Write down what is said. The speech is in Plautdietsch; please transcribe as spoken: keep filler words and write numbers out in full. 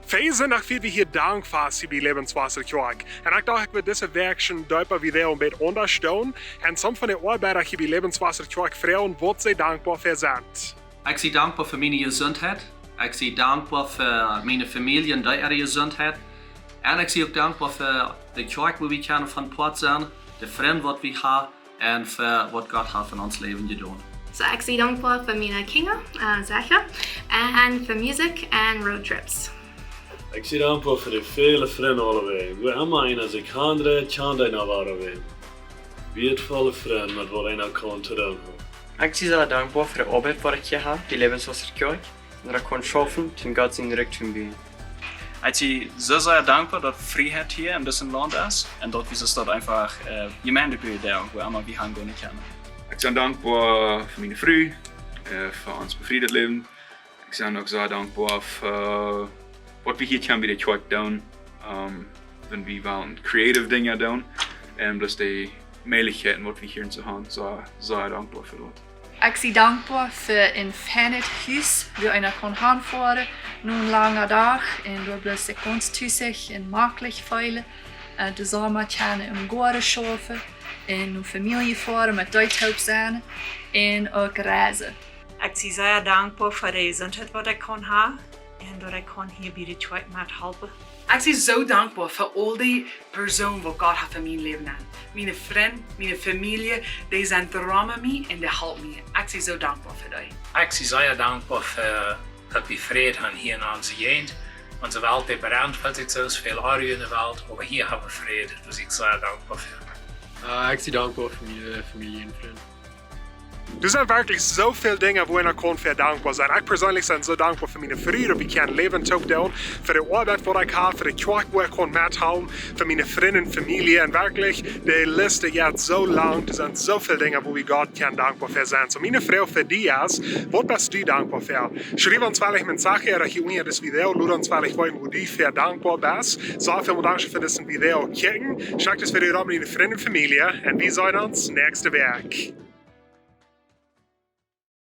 Fa Sindach fieren wie hia Dankfast hia bie Lebenswasser Kjoakj. Un ekj docht, ekj wudd dise Wäakj een deepa Video een bät aundasch doonen. Un some von de Oabeida hia bie Lebenswasser Kjoakj froagen, waut see dankboa fa sent. Ekj sie dankboa fa miene Jesuntheit. Ekj sie dankboa fa miene Famielje un äare Jesuntheit. Un ekj sie uk dankboa fa de Kjoakj, wua wie kjennen von Poat sennen, de Frind, waut wie haben, un fa waut Gott haft enn ons Läwen jedonen. Soo, ekj sie dankboa fa miene Kjinja, äh, secha, un fa Musikj un road trips. Ekj sie dankboa fa de väle Frind aulewäajen. Wua emma eena sikj haundreit, kjan eena aulewäajen. Wieetvolle Frind, met waut eena kaun to doonen haben. Ekj sie sea dankboa fa de Oabeit, waut ekj hia hab, bie Lebenswasser Kjoakj, un daut ekj kaun schaufen, toom Gott sienen Rikj to buen. Ekj sie soo sea dankboa, daut Frieheit hia enn disem Launt es un daut wie daut eefach, äh, Jemeent buen, wua emma wie han gonen kjennen. Ekj sie dankboa fa miene Fru, äh, fa ons befriedet Läwen. Ekj sie uk sea dankboa fa waut wie hia kjennen bie de Kjoakj doonen, ähm, wan wie wellen creative Dinja doonen. Un bloos de Mäajlichkjeiten, waut wie hia soo haben, soo, sea dankboa fa daut. Ekj sie dankboa fa een feinet Hus, wua eena kaun hanfoaren, no een langen Dach, un doa bloos sikj gaunz tusich un maklich feelen, äh, de Somma kjennen em Goaden schaufen, un no Famielje foaren, met dee toop sennen, un uk reisen. Ekj sie sea dankboa fa de Jesuntheit, waut ekj kaun haben, un daut ekj kaun hia bie de Kjoakj methalpen. Ekj sie soo dankboa fa aul dee Persoonen, waut Gott haft enn mien Läwen enn. Miene Frind, miene Famielje, dee sent rom mie un dee halpen mie. Ekj sie soo dankboa fa dee. Ekj sie sea dankboa fa, daut wie Fräd haben hia enn onse Jäajent. Onse Welt, dee brent, wiels et soo väl Oaja enn de Welt, oba hia hab wie Fräd. Doa sie ekj sea dankboa fa. Äh, ekj sie dankboa fa miene Famielje un Frind. Doa sent werkjlich soo väl Dinja, wua eena kaun fa dankboa sennen. Ekj perseenlich sie soo dankboa fa miene Fru, daut wie kjennen Läwen toop doonen, fa de Oabeit, waut ekj hab, fa de Kjoakj, wua ekj kaun methalpen, fa miene Frind un Famielje. Un werkjlich, de List jeit soo lang. Doa sent soo väl Dinja, wua wie Gott kjennen dankboa fa sennen. Soo, miene Froag fa die es, waut best du dankboa fa? Schriew ons veleicht een Message ooda hia unja dit Video, lot ons veleicht weeten, wua du fa dankboa best. Soo, väl mol dankscheen fa dit Video kjikjen. Schekj dit Video rom no diene Frind un Famielje. Un wie seenen ons näakjste Wäakj.